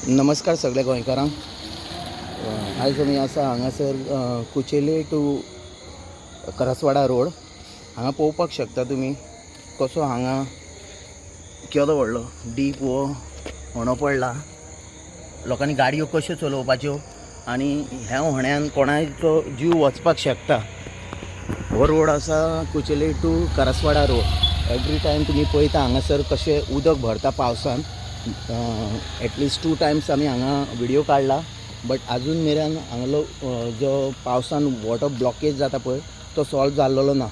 नमस्कार सगळ्या गोंयकारांक. आयज आमी आसा हांगासर कुचेले टू करासवाडा रोड. हांगा पळोवपाक शकता तुमी कसो हांगा केदो व्हडलो डीप हो होणो पडला. लोकांनी गाडयो कश्यो चलोवपाच्यो आनी ह्या होण्यान कोणाचो जीव वचपाक शकता. हो रोड आसा Kucheli to Karaswada road. Every time तुमी पळयता हांगासर कशें उदक भरता पावसान. एटलिस्ट 2 टायम्स आमी हांगा व्हिडियो काडला, बट आजून मेरेन हांगलो जो पावसान वॉटर ब्लॉकेज जाता पळय तो सॉल्व जाल्लो ना.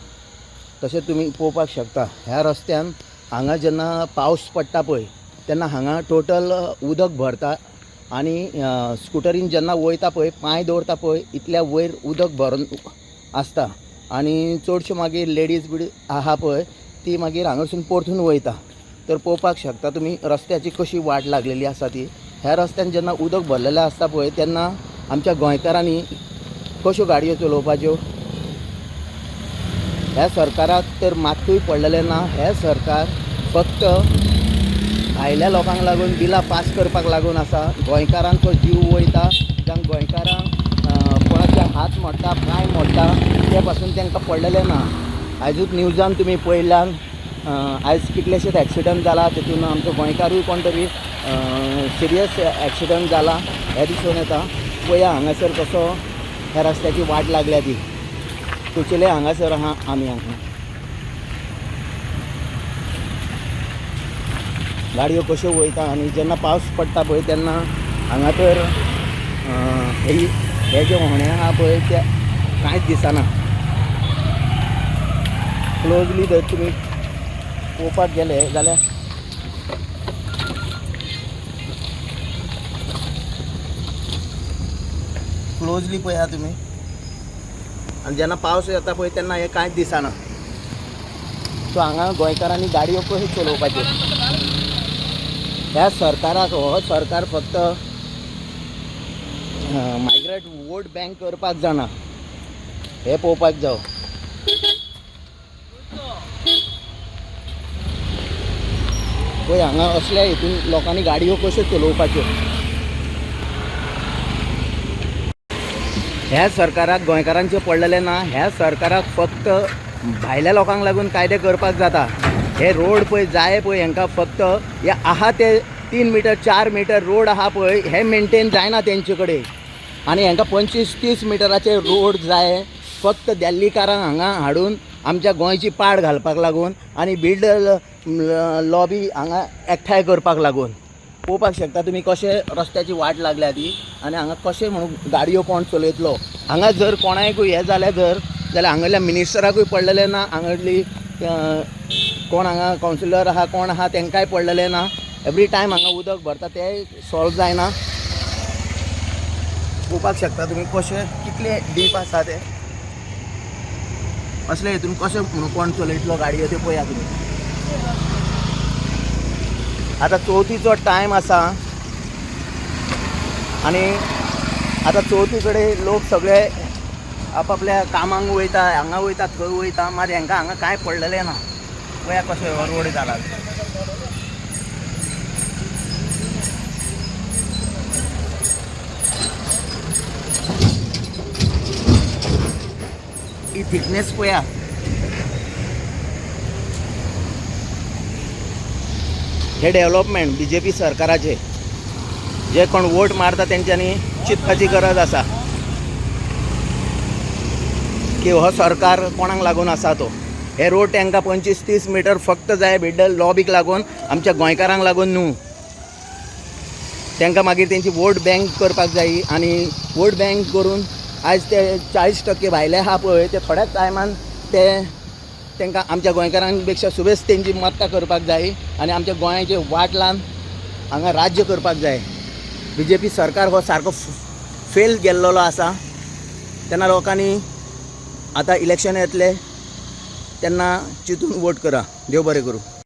तशें तुमी पळोवपाक शकता ह्या रस्त्यान हांगा जेन्ना पावस पडटा पळय तेन्ना हांगा टोटल उदक भरता आनी स्कुटरीन जेन्ना वयता पळय पांय दवरता पळय इतल्या वयर उदक भरून आसता आनी चडश्यो मागीर लेडीज बिडीज आहा पळय ती मागीर हांगासून परतून वयता. तर पळोवपाक शकता तुमी रस्त्याची कशी वाट लागलेली आसा ती. ह्या रस्त्यान जेन्ना उदक भरलेलें आसता पळय तेन्ना आमच्या गोंयकारांनी कश्यो गाडयो चलोवपाच्यो. ह्या सरकाराक तर मात्तूय पडलेलें ना. हें सरकार फक्त भायल्या लोकांक लागून बिलां पास करपाक लागून आसा. गोंयकारांचो जीव वयता, जावं गोंयकारांक कोणाचे हात मोडटा पांय मोडटा ते पासून तांकां पडलेलें ना. आयजूच न्यूजान तुमी पळयल्यान आयज कितलेशेच एक्सिडंट जाला, तितून आमचो गोंयकारूय कोण तरी सिरियस एक्सिडंट जाला हें दिसून येता. पळया हांगासर कसो ह्या रस्त्याची वाट लागल्या ती. कुचेले हांगासर आहा आमी. हांगा गाडयो कश्यो वयता आनी जेन्ना पावस पडटा पळय तेन्ना हांगा तर हे जे होणे आहा पळय ते कांयच दिसना. क्लोजली जर तुमी पळोवपाक गेले जाल्यार क्लोजली पळया तुमी. आनी जेन्ना पावस येता पळय तेन्ना हें कांयच दिसना. सो हांगा गोंयकारांनी गाडयो कश्यो चलोवपाच्यो. ह्या सरकाराक हो सरकार फक्त मायग्रंट वोट बँक करपाक जाणा हें पळोवपाक जाव. पळय हांगा असल्या हितून लोकांनी गाडयो कश्यो चलोवपाच्यो. ह्या सरकाराक गोंयकारांचें पडलेलें ना. ह्या सरकाराक फक्त भायल्या लोकांक लागून कायदे करपाक जाता. हे रोड पळय जाय पळय हांकां फक्त हे आहा ते 3 मिटर 4 मिटर रोड आहा पळय हे मेनटेन जायना तेंचे कडेन आनी हांकां 25-30 मिटराचे रोड जाय फक्त दिल्लीकारांक हांगा हाडून आमच्या गोंयची पाड घालपाक लागून आनी बिल्डर लॉबी हांगा एकठांय करपाक लागून. पळोवपाक शकता तुमी कशें रस्त्याची वाट लागल्या ती आनी हांगा कशें म्हणून गाडयो कोण चलयतलो. हांगा जर कोणाकूय हें जालें जर जाल्यार हांगेल्या मिनिस्टराकूय पडलेलें ना, हांगसरली कोण हांगा कावन्सिलर आहा कोण आहा तांकांय पडलेलें ना. एवरी टायम हांगा उदक भरता तेंय सॉल्व जायना. पळोवपाक शकता तुमी कशें कितले डीप आसा ते. असले हितून कशें म्हणून कोण चलयतलो गाडयो त्यो पळया तुमी. आतां चवथीचो टायम आसा आनी आतां चवथी कडेन लोक सगळे आपापल्या कामांक वयता, हांगा वयता थंय वयता, मात हांकां हांगा कांय पडलेलें ना. पळया कशें हो रोड जाला. ही थिकनेस पळया. हे डेव्हलपमेंट बी जे पी सरकाराचे जे कोण वोट मारता तेंच्यांनी चिंतपाची गरज आसा की हो सरकार कोणाक लागून आसा तो. हे रोड तांकां 25-30 मिटर फक्त जाय बिल्डर लॉबीक लागून, आमच्या गोंयकारांक लागून न्हू. तांकां मागीर तेंची वोट बँक करपाक जाय आनी वोट बँक करून आयज ते 40% भायले आहा पळय ते थोड्याच टायमान ते तांकां आमच्या गोंयकारां पेक्षा सुबेज तेंची मत्तां करपाक जाय आनी आमच्या गोंयाचे वाट लावन हांगा राज्य करपाक जाय. बी जे पी सरकार हो सारको फेल गेल्लो आसा. तेन्ना लोकांनी आतां इलेक्शन येतले तेन्ना चिंतून वोट करा. देव बरें करूं.